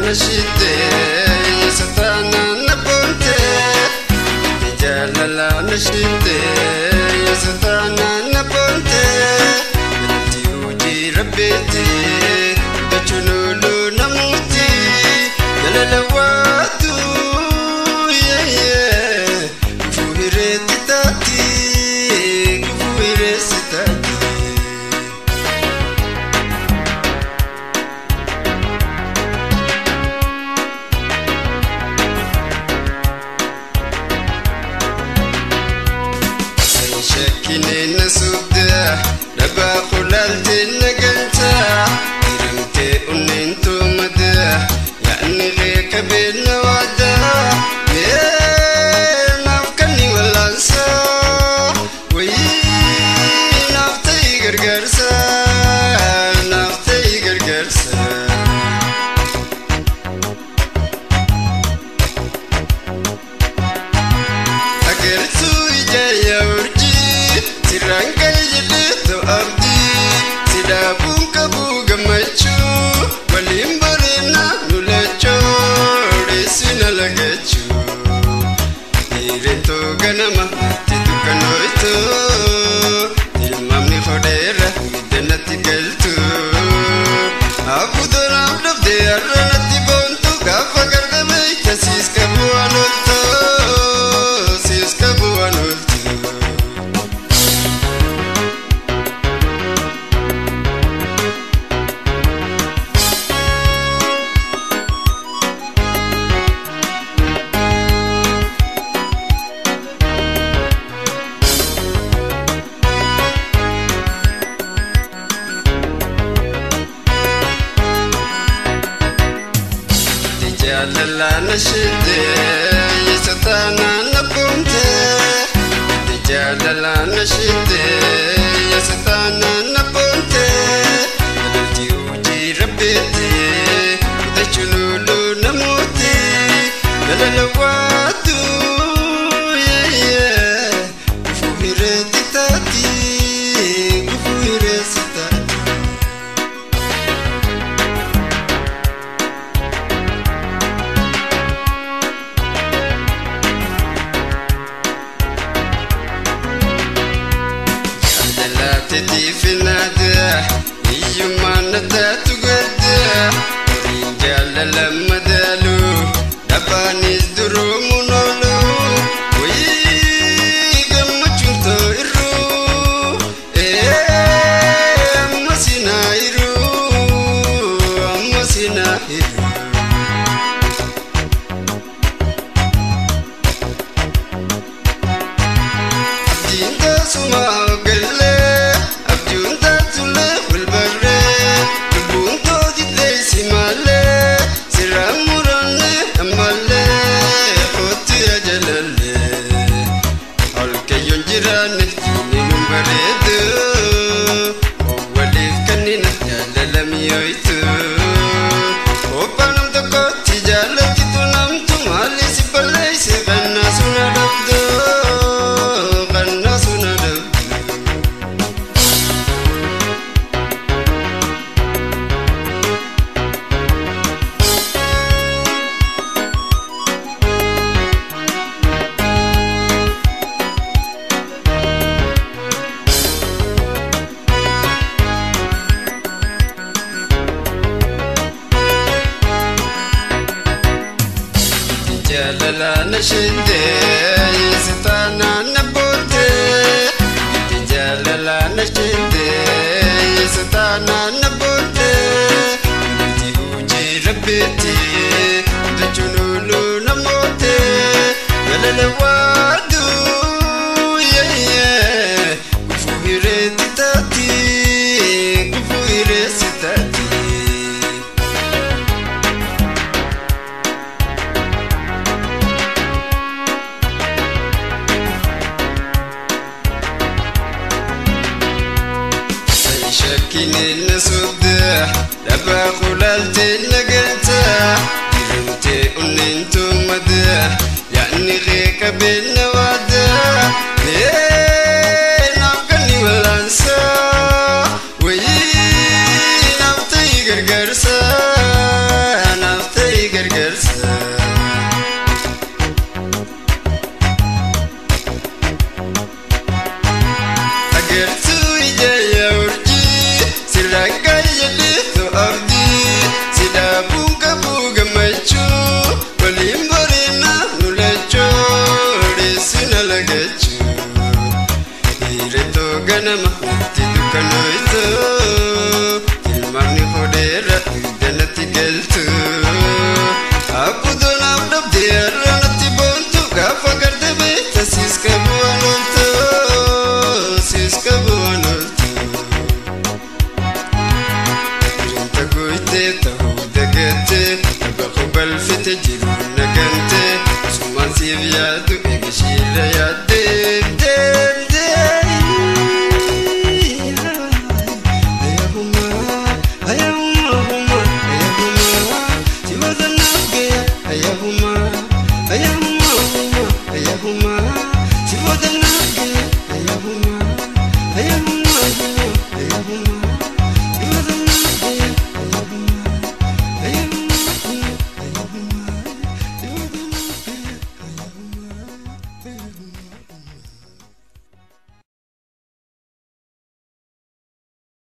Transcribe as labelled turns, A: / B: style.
A: nashite satana naponte Jalala nashite satana naponte Tiuji rabbiti dachunulu namuti Jalala watu yeah kufuhire titati kufuhire sitati Shakine nasudda daba qulalti nagalta irimte unintu madda yani ghayka bin wada nafkani walansa wi naftay gargarsa naftay gargarsa agartu ijaya urji Sirangkal jilito abdi Sidabun kabu gamachu Walimbarina nulacho Resina lagachu Nirento ganama titukanoito Tilmamni khodera midanati galtu Abudanam dhabde arranati bontu Gafa gargameita siska buanolto Siska buanolto Jalala nashite satana naponte Jalala nashite satana naponte Tiuji rabbiti dachunulu namuti Jalala watu yeah kufuhire titati kufuhire sitati Titi finada iyumana tatugadda jalala madalu dabanis durumunolu wi gamachunto iru amasina iru amasina iru Abdinta suma galle Jalala nashite satana naponte Jalala nashite satana naponte Tiuji rabbiti dachunulu namote Jalala wadu yeah kufuhire titati kufuhire sitati Shakine nasudda daba qulalti nagalta irimte unintu madda yani ghayka bin wada nafkani walansa wi naftay gargarsa naftay Ganama natti dukkanoytu ilmaamni hodheera dugda natti galtu Akkudonaaf dhabdee har'a natti boontu gaafa garte beekta siis qabu waan ooltu siis qabu waan ooltu Jireenya gooytee ta'uu dagattee dhaga balfite jiru nagante sumaan siif yaadu.